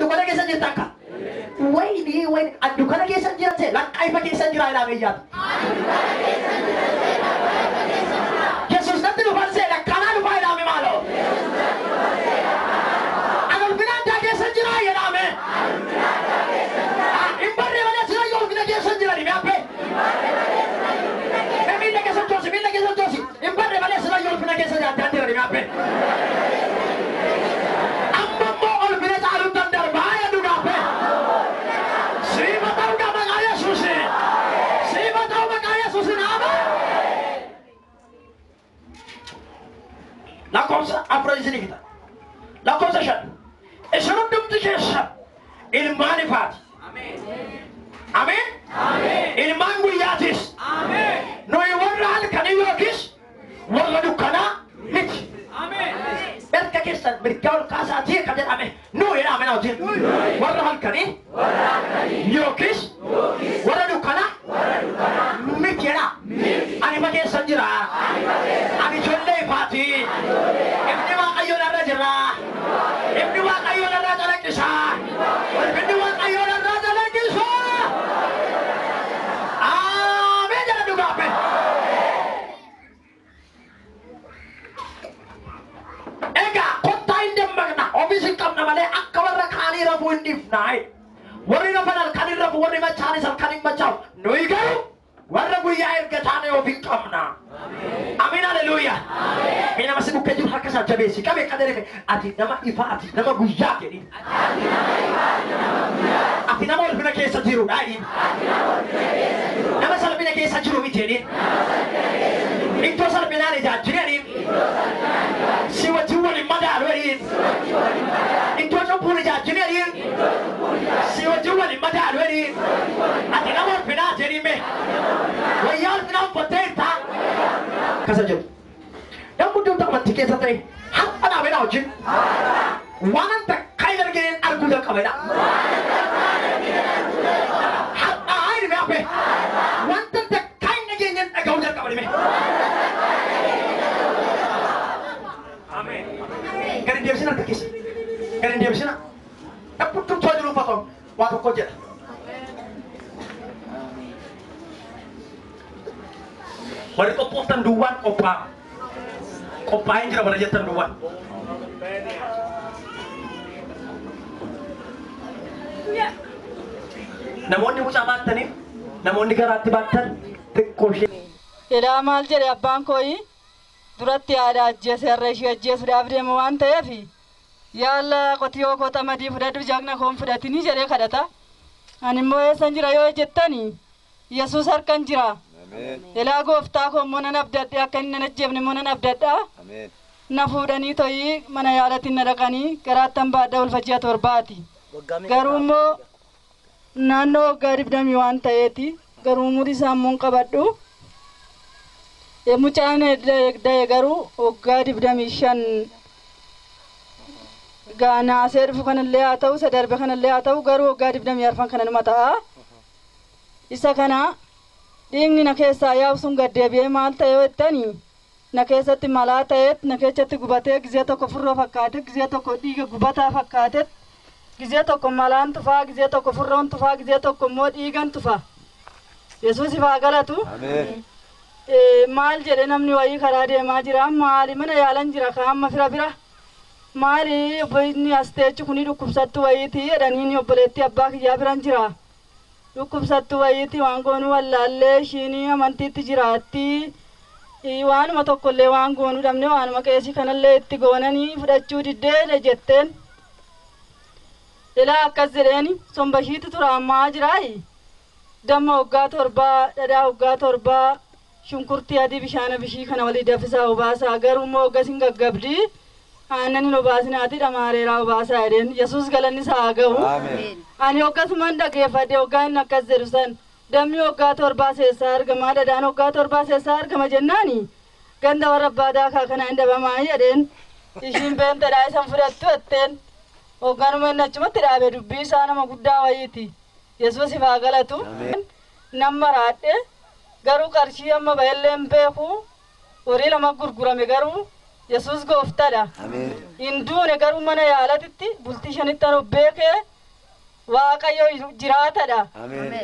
Dukkana keessa jirta akka. Wayini wayini an dukkana keessa jira ta'e lakkaa ifa keessa jira jedhaa biyyaatu. Yesuus natti dhufan see lakkaanaa dhufaa jedhame maaloo. An ulfina addaa keessa jira jedhame. Hin barree malee sirayyoo ulfina keessa jira dhibee abbee. Miila keessa toosi miila keessa toosi hin barree malee sirayyoo ulfina keessa jira addaan jira dhibee abbee. Amma immoo ulfina caaluun dandarbaa jedhu gaaffee. Siifa ta'uu qaba maqaa Yesuusi. Siifa ta'uu maqaa Yesuusi naama. Lakkoofsa afur isinii fita. Lakkoofsa 5. Isin hundumti keessan ilmaan ifaati. Ameen. Ilmaan guyyaatis. Nuyi warra halkanii yookiis warra dukkanaa miti. Erga keessan mirgaa ol kaasaatii kan jedhame nuyi jedhame na wajjin. Warra halkanii yookiis warra dukkanaa miti jedha. Ani ifa keessan jira. Ani ijoollee ifaati. Ifni Waaqayyoo narra jira. Ifni Waaqayyoo narraa calaqqisa. Ulfinni Waaqayyoo narraa calaqqisa. Ameen jedha dhugaafe. Egaa kottaa hin dammaqna ofiis hin qabna malee akka warra kaanii rafuu hin dhiifnaa. Warri rafan halkan hin rafu warri machaanis halkan hin machaa'u. Nuyi garuu warra guyyaa erga taane of hin qabna. Ameen haleluuyaa. Mee nama si bukkee jiru harka isaa jabeessi qabee qadaree ati nama ifaa ati nama guyyaa jedhi. Ati nama ulfina keessa jirudha jedhi. Nama salphina keessa jiru miti jedhi. Iddoo salphinaan ijaajjire jedhi. Si wajjin waliin madaalu jedhi. Iddoo cubbuun ijaajjire jedhi. Si wajjin waliin madaalu jedhi. Ati nama ulfinaa jedhi mee. Wayyaa ulfinaa uffattee jirta. Akkasa jedhu. Namni hundumtuu amantii keessa ta'e har'a dhaabee wajjin waan takka hin argineen arguu jalqabedha. Har'a hin hafe wanta takka hin dhageenyeen dhaga'uu jalqaba dhibee. Gadi deebisina harka keessa. Gadi deebisina. Dhabbuttuu jiru uffatamu waa tokko jedha. Warri qophooftan duwwaan qophaa'a. Qophaa'een jira warra jettan duwwaan. Namoonni mucaa baattaniif namoonni garaatti baattan xiqqoo ishee. Ilaa maal jedhe abbaan kooyi duratti haadha ajjeese har'a ishee ajjeesuudhaaf deema waan ta'eef yaala qotiyoo koo xamadii fudhadhu jagna koon fudhatinii jedhee kadhata. Ani immoo eessan jira yoo jettani Yesuus harkan jira. Ilaa gooftaa koo immoo nan abdadhe akka inni nan ajjeefne immoo nan abdadha. Na fuudhanii toyii mana yaalaatti na dhaqanii garaattan baadhaa ulfa ji'a 7ti. Garuu immoo naannoo waggaa 20 waan ta'eeti garuu umurii isaa immoo hin qabadhu. Mucaan da'e garuu waggaa 25 gaanaasee dhufu kanallee haa ta'u isa darbe kanallee haa ta'u garuu waggaa 24 kana numa ta'a. Isa kana dhiigni na keessaa yaa'u sun gad deebi'ee maal ta'e yoo jettanii na keessatti malaa ta'eet na keessatti gubatee gizee tokko furroo fakkaate gizee tokko dhiiga gubataa fakkaate gizee tokko malaan tufaa gizee tokko furroon tufaa gizee tokko immoo dhiigan tufa. Yesuus ifaa galatu. Maal jedhe namni wayii karaa deemaa jira maali mana yaalan jira kaamma fira bira maali inni as teechu kuni dhukkubsattu wayiiti jedhanii obboleettii abbaa kiyyaa biran jira. Dhukkubsattu wayiiti waan goonuu wallaallee ishiin amantiitti jiraatti. Waanuma tokkollee waan goonuu dhabne waanuma qeesii kanallee itti goonanii fudhachuu diddee jetteen. Ilaa akkas jedheeni somba ishiitu tura ammaa jiraayi. Damma waggaa 7 dhadhaa waggaa 7 shunkurtii adii bishaan bishii kana walii danfisaa obaasaa garuu immoo hoggas hin gaggabdi. Aannan hin obaasinaati dhamaareeraa obaasaa jedheen Yesuus galanni isaa haa ga'u. Ani hoggasuman dhageeffadhe hoggaa inni akkas jedhu san dammi waggaa 7 seessaa argama dhadhaan waggaa 7 seessaa argama jennaani ganda warra abbaa daakaa kana hin dhabamaa jedheen ishiin beentedhaa isan fudhattu jetteen hogganuma inni achumatti dhaabe dubbii isaa nama guddaa wayiiti. Yesuus ifaa galatu. Nama raadhe garuu qarshii amma ba'ellee hin beeku horii lama gurgurame garuu Yesuus gooftaadha. Hin duune garuu mana yaalatitti bultii 5tti an of beekee Waaqayyo jiraatadha.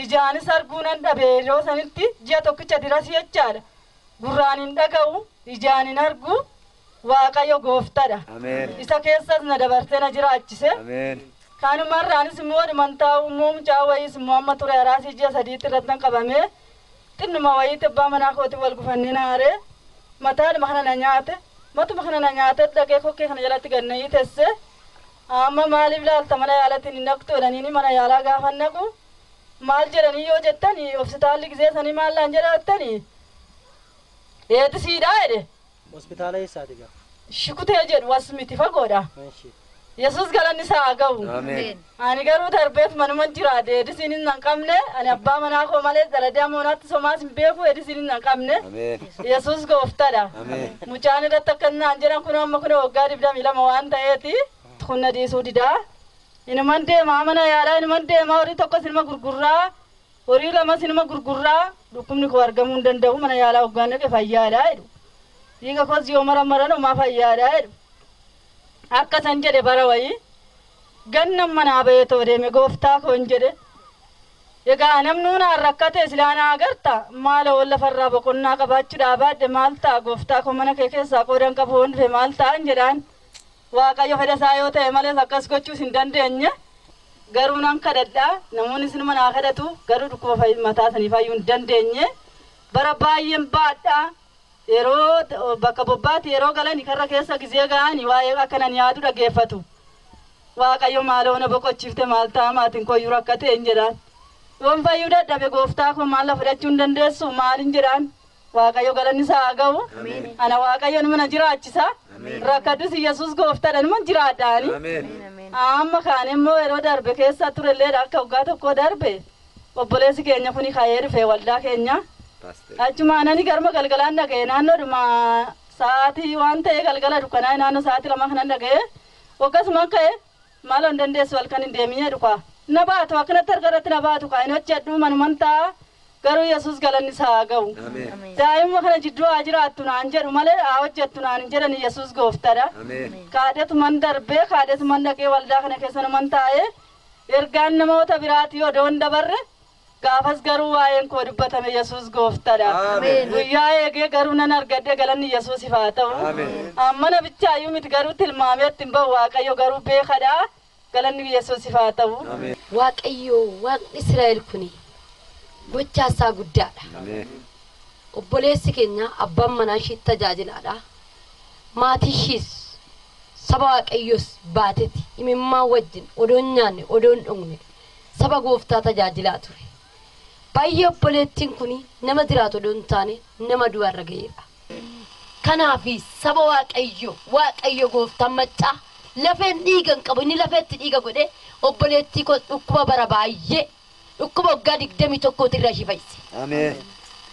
Ijaanis arguu nan dhabe yeroo sanitti ji'a tokkicha dirasii jechaadha. Gurraan hin dhaga'u, ijaan hin argu, Waaqayyo gooftadha. Isa keessas na dabarsee na jiraachise. Kanumarraanis immoo dhuman taa'u immoo mucaa wayiis immoo amma ture araasii ji'a sadiitti irratti nan qabame. Xinnuma wayiitti abbaa manaa kooti wal gufannee na haaree mataadhuma kana na nyaate. Matuma kana na nyaate dhaqee kokkee kana jalatti gad na hiitesse. Amma maaliif laalta mana yaalatti hin naqxu jedhaniini mana yaalaa gaafa naqu maal jedhanii yoo jettani hospitaalli gizee sanii maal laan jedha jettani eetisiidha jedhe. Hospitaala eessaati gaa? Shukutee jedhu as miti fagoodha. Yesuus galanni isaa haa ga'u. Ani garuu darbeef manuman jiraadhe eedisiin hin qabne ani abbaa manaa koo malee daladee amoonaatti somaas hin beeku eedisiin hin qabne. Yesuus gooftadha. Mucaan irratti akka naan jedhan kun amma kun waggaa 22 waan ta'eeti. Kun na dhiisuu didaa. Inuman deemaa mana yaalaa inuman deemaa horii tokkos inuma gurgurraa horii lamas inuma gurgurraa dhukkubni koo argamuu hin danda'u mana yaalaa hoggaan dhaqe fayyaadha jedhu. Dhiiga koos yoo maran homaa fayyaadha jedhu. Akkasan jedhe bara wayii gannan manaa bahee too deeme gooftaa koon jedhe. Egaa namni naan rakkate silaa naa agarta maala wal lafarraa boqonnaa qabaachuudhaa baadhe maal ta'a gooftaa koo mana kee keessaa qoodan qabu hoon dhufe maal ta'an jedhaan. Waaqayyo fedha isaa yoo ta'e malees akkas gochuus hin dandeenye. Garuu nan kadhadha namoonni isin naa kadhatu garuu dhukkuba mataa sanii fayyuu hin dandeenye. Bara baay'een baadha yeroo bakka bobbaatti yeroo galani karra keessa gizee ga'anii waa'ee akkanan yaadu dhageeffatu. Waaqayyo maaloo na boqochiifte maal ta'a maatiin koyyuu rakkate hin jedhaan. Yoon fayyuu dadhabe gooftaa koo maal na fudhachuu hin dandeessu maal hin jedhaan. Waaqayyo galanni isaa haa ga'u. Ana Waaqayyo numa na jiraachisa. Rakkadus Yesuus gooftadha numa jiraadhaani. Amma kaan immoo yeroo darbe keessa turelleedha akka waggaa tokko darbe obboleessi keenya kuni ka'ee dhufe waldaa keenya. Achumaan ani garma galgalaan dhaga'e naannoodhuma sa'aatii waan ta'e galgala dukkanaa naannoo sa'aatii 2 kanan dhaga'e akkasuma ka'e maal hin dandeessu halkan hin deemin jedhu kaa. Na baatu akkanatti harka irratti na baatu kaa hin hojjedhu manuman ta'a. Garuu Yesuus galanni isaa haa ga'u. Daa'imuma kana jidduu haa jiraattu naan jedhu malee haa hojjettu naan hin jedhan Yesuus gooftadha. Kaadhetuman darbee kaadhetuman dhaqee waldaa kana keessa numan taa'ee ergaan namoota biraatii odoo hin dabarre gaafas garuu waa'een koo dubbatame Yesuus gooftadha. Guyyaa eegee garuu nan argadhe galanni Yesuusiif haa ta'u. Amma nabichaayyuu miti garuu tilmaamee ittiin bahu Waaqayyo garuu beekadha galanni Yesuusiif haa ta'u. Waaqayyo waaqni Israa'el kuni gochaa isaa guddaadha. Obboleessi keenya abbaan manaa ishee tajaajilaadha. Maatii ishees saba Waaqayyoos baatetti imimmaan wajjin odoo hin nyaanne odoo hin dhugne saba gooftaa tajaajilaa ture. Baay'ee obboleettiin kun nama jiraatu odoo hin taane nama du'arra ga'eedha. Kanaaf saba Waaqayyo Waaqayyo gooftaan maccaa lafeen dhiiga hin qabu inni lafeetti dhiiga godhee obboleettii koo dhukkuba bara baay'ee dhukkuba waggaa 21 irraa ishee fayyise.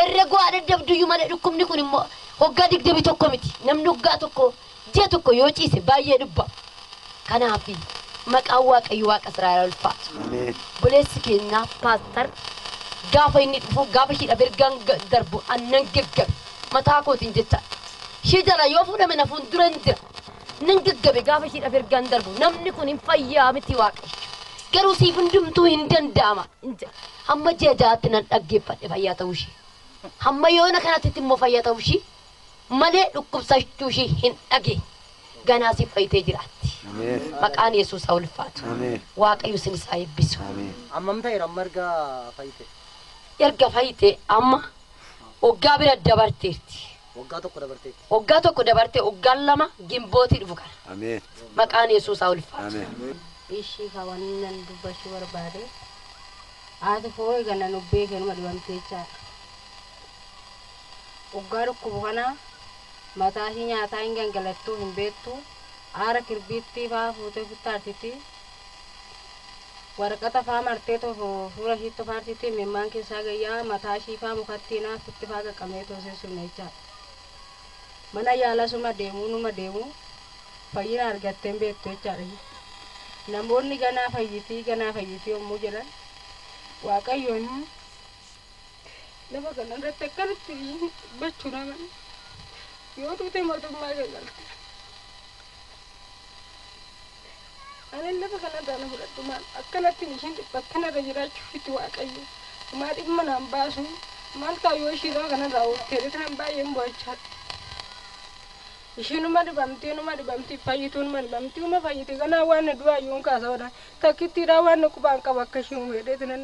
Erga go'aa dadhabduyyuu malee dhukkubni kun immoo waggaa 21 miti. Namni waggaa tokko ji'a tokko yoo ciise baay'ee dhubba. Kanaaf maqaan Waaqayyo Waaqa Israa'el ulfaatu. Obboleessi keenya paastar gaafa inni dhufu gaafa ishiidhaaf ergaan darbu annan gaggabe mataa kootiin jecha. Ishee jala yoo fuudhame na fuuldura hin jira. Nan gaggabe gaafa ishiidhaaf ergaan darbu namni kun hin fayyaa miti Waaqayyo. Garuu siif hundumtuu hin danda'ama. Hamma ji'a 6tti nan dhaggeeffadhe fayyaa ta'uu ishee. Hamma yoona kanatti immoo fayyaa ta'uu ishee malee dhukkubsachuu ishee hin dhageenye. Ganaa siif fayyitee jiraatti. Maqaan Yesuus haa ulfaatu. Waaqayyo isin isaa eebbisu. Ammam ta'eera amma erga fayyite? Erga fayyite amma waggaa bira dabarteerti. Waggaa tokko dabarteerti. Waggaa tokko dabarte waggaan 2 gimbootii dhufu kana. Maqaan Yesuus haa ulfaatu. Ishii kaawwannan dubbachuu barbaade haati koo eegana nubbee kennuma dhibamtee jechaadha. Waggaa dhukkubu kana mataa ishii nyaataa hin gangalattuu hin beektu aara kirbiittii faa fuutee futtaartiti waraqata faa martee fuula ishiitti faartiti mimmaan keessaa gayyaa mataa ishii faa mukatti naafitti faa qaqqabee toosee jechaadha. Mana yaalaa suma deemuu numa deemuu fayyina argattee hin beektu jechaadha. Namoonni ganaa fayyitii yommuu jedhan Waaqayyoon lafa kana irratti akkanatti dubbachuu nama yoo tuute mootummaa kee galte. Ani lafa kanarraa na fudhadhu maal akkanatti isheen dhiphatte narra jiraachuuf itti Waaqayyo maa dhimma naan baasu maal ta'a yoo ishii lafa kanarraa ooltee tan baay'een bo'achaadha. Ishiinuma dhibamtee numa dhibamtii fayyituunuma dhibamtii uma fayyite ganaa waan na du'aa yoon kaasa odan takkittiidhaa waan na qubaan qaba akka ishii uume tanan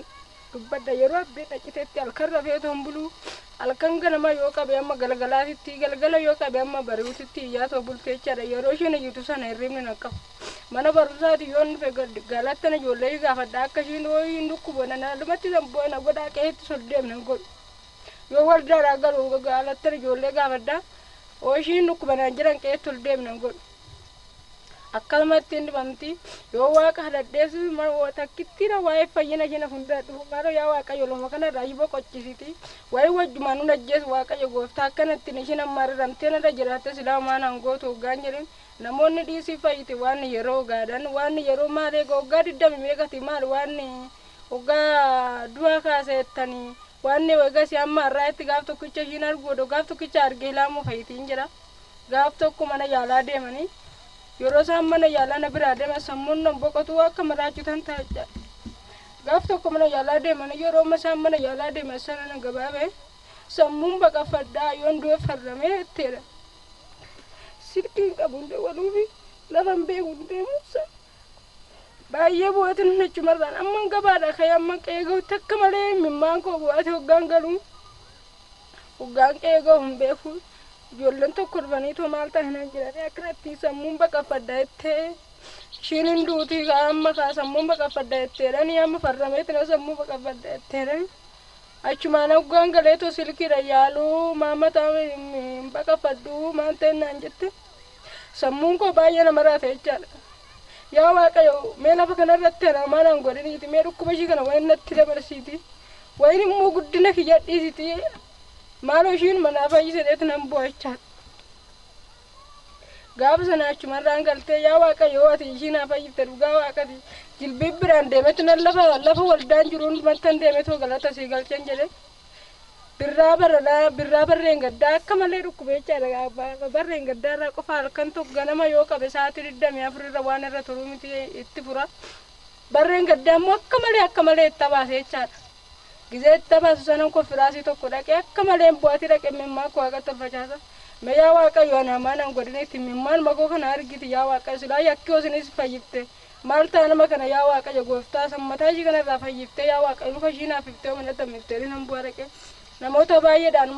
dubbadha yeroo abbee dhacciteetti halkan rafee toon buluu halkan ganama yoo qabe amma galgalaatitti galgala yoo qabe amma bari'uutitti iyyaa too bulteechaadha yeroo isheen iyyitu sana hirribni na qabu. Mana barumsaati yoon dhufe galattan ijoollee gaafadha akka ishiin hooyi hin dhukkuba nalumatti na godhaa qe'eetti sol deemna godhu yoo waldaadhaa galu galattan ijoollee gaafadha oo ishiin dhukkuba naan jiran qe'eetti ol deemna godhu. Akkanumatti hin dhibamti yoo waaqa hadhadhees takkittiidha waa'ee fayyina isheen fuuldura dhufu maaloo yaa Waaqayyo loma kanarraa ishii boqochisiiti waa'ee wajjumaan nun ajjeesu Waaqayyo gooftaa akkanattiin isheen amma ariiramtee narra jiraatte silaa maan hangootu hoggaan jedhin namoonni dhiisii fayyite waan yeroo gaadhan waan yeroo maal eega hoggaa 20 meeqati maal waan hoggaa du'a kaaseettanii waan eegas amma har'aa itti gaaf tokkicha ishiin arguudha gaaf tokkicha argee ilaamu fayyitiin jira gaaf tokko mana yaalaa deemanii yeroo isaan mana yaalaa na biraa deeman sammuun nan boqotu akka maraachutan ta'a gaaf tokko mana yaalaa deeman yeroo isaan mana yaalaa deeman sana na gabaabee sammuun baqafadhaa yoon du'e farramee jetteedha. Silkiin qabu hundee waluufi lafan beeku deemuusa baay'ee bu'aatiin nachumarraan amma gabaadha ka'ee amma qe'ee gahutti akka malee mimmaan koo bu'aate hoggaan galu hoggaan qe'ee gahu hin beeku ijoolleen tokko dhufanii too maal ta'an jedhanii akkanatti sammuun baqafadha jettee ishiin hin duuti amma kaa sammuun baqafadha jetteedhani amma farrameetina sammuu baqafadha jetteedhani achumaan hoggaan galee too silkiidha yaaluu maamataa hin baqafadhu maal ta'e naan jette sammuun koo baay'ee nama raate jechaadha. Yaa Waaqayyo mee lafa kanarratti ana maal godhiniiti mee dhukkuba ishii kana wayin natti dabarsiiti wayin immoo guddina kiyya dhiisiti maaloo ishiin manaa fayyise nan bo'achaadha. Gaafa sana achumarraan galtee yaa Waaqayyo ati ishii naa fayyifte dhugaa Waaqati jilbii biraan deemetu nan lafa waldaan jiruun mattan deemetoo galata sii galchan jedhe birraa barranaa birraa barreen gaddaa akka malee dhukkube jechaadha barreen gaddaa irraa qofa halkan tokko ganama yoo qabe sa'aatii 24 irra waan irra turuu miti itti fura barreen gaddaa immoo akka malee itti baase jechaadha. Gizee itti baasu sanan konfiraasii tokko dhaqee akka malee bu'aati dhaqee mimmaa koo waaqatti facaasa. Mee yaa Waaqayyo ana maanan godhineetti mimmaan makoo kana argiti yaa Waaqayyo silaa yakkii osinis fayyifte maal ta'a nama kana yaa Waaqayyo gooftaa sammataa ishii kanarraa fayyifte yaa Waaqayyo luka ishii naaf iftee mana tammiftee nan bu'aa dhaqee. Namoota baay'eedhaan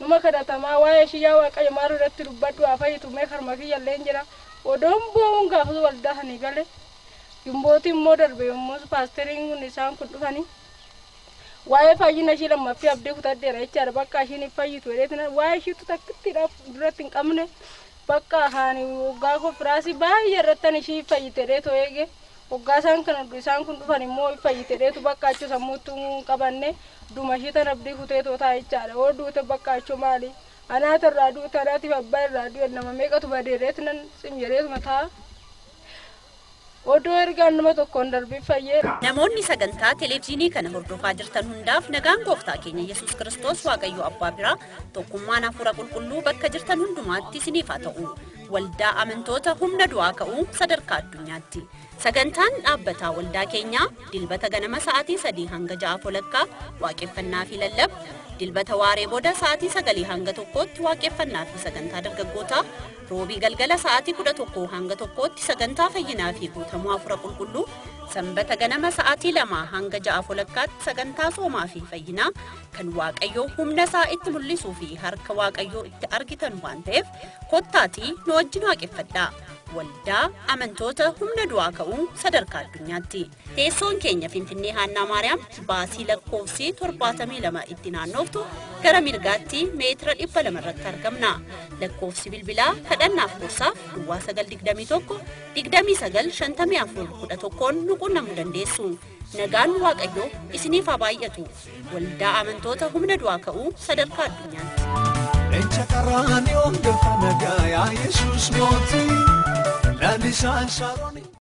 numa kadhatamaa waa'ee ishii yaa Waaqayyo maal irratti dubbadhu haa fayyitu mee karma kiyyallee jira odoon bo'uun gaafas waldaa sanii gale gimbootii immoo darbe yommuu paasteriin kun isaan kun dhufanii waa'ee fayyina ishii lammaffii abdii kutadheera jechaadha bakka ishiin hin fayyitu jedheetina waa'ee ishiitu takkittiidhaaf duratti hin qabne bakka haani waggaa konfiraasii baay'ee irrattan ishii fayyite jedheetoo eege waggaa isaan kun dhufan immoo fayyite jedheetu bakka achuu sammuutti hin qabanne duma ishii tan abdii kuteetoo ta'a jechaadha oo duute bakka achuu maali anaata irraa duute anaatiif abbaa irraa du'e nama meeqatu badeereet nan sim jedheetuma ta'a. Odoo ergaan nama tokkoon darbii fayyee. Namoonni sagantaa televezyiinii kana hordofaa jirtan hundaaf nagaan gooftaa keenya Yesuus Kiristoos Waaqayyo Abbaa biraa tokkummaan hafuura qulqulluu bakka jirtan hundumaatti isiniif haa ta'u. Waldaa amantoota humna du'aa ka'uu sadarkaa addunyaatti. Sagantaan dhaabbataa waldaa keenyaa dilbata ganama sa'aatii 3 hanga 6 walakkaa waaqeffannaa fi lallaba. Dilbata waaree booda sa'aatii 9 hanga 1tti waaqeffannaa fi sagantaa dargaggootaa. Roobii galgala sa'aatii 11 hanga 1tti sagantaa fayyinaa fi guutamuu hafuura qulqulluu. Sanbata ganama sa'aatii 2 hanga 6 walakkaatti sagantaa soomaa fi fayyinaa kan Waaqayyo humna isaa itti mul'isuu fi harka Waaqayyoo itti argitan waan ta'eef kottaatii nu wajjin waaqeffadhaa. Waldaa amantoota humna du'aa ka'uu sadarkaa addunyaatti. Teessoon keenya Finfinnee Haannaa Maariyaam baasii lakkoofsi 72 itti naannoftu gara mirgaatti meetira 200 irratti argamna. Lakkoofsi bilbilaa kadhannaaf gorsaaf duwwaa 921 29 54 11 nu qunnamuu dandeessu. Nagaan Waaqayyoo isiniif haa baay'atu. Waldaa amantoota humna du'aa ka'uu sadarkaa addunyaatti. Leenca qaraaniyoon gafa nagaa yaa Yesuus mootii. Lalisaan Saaroon.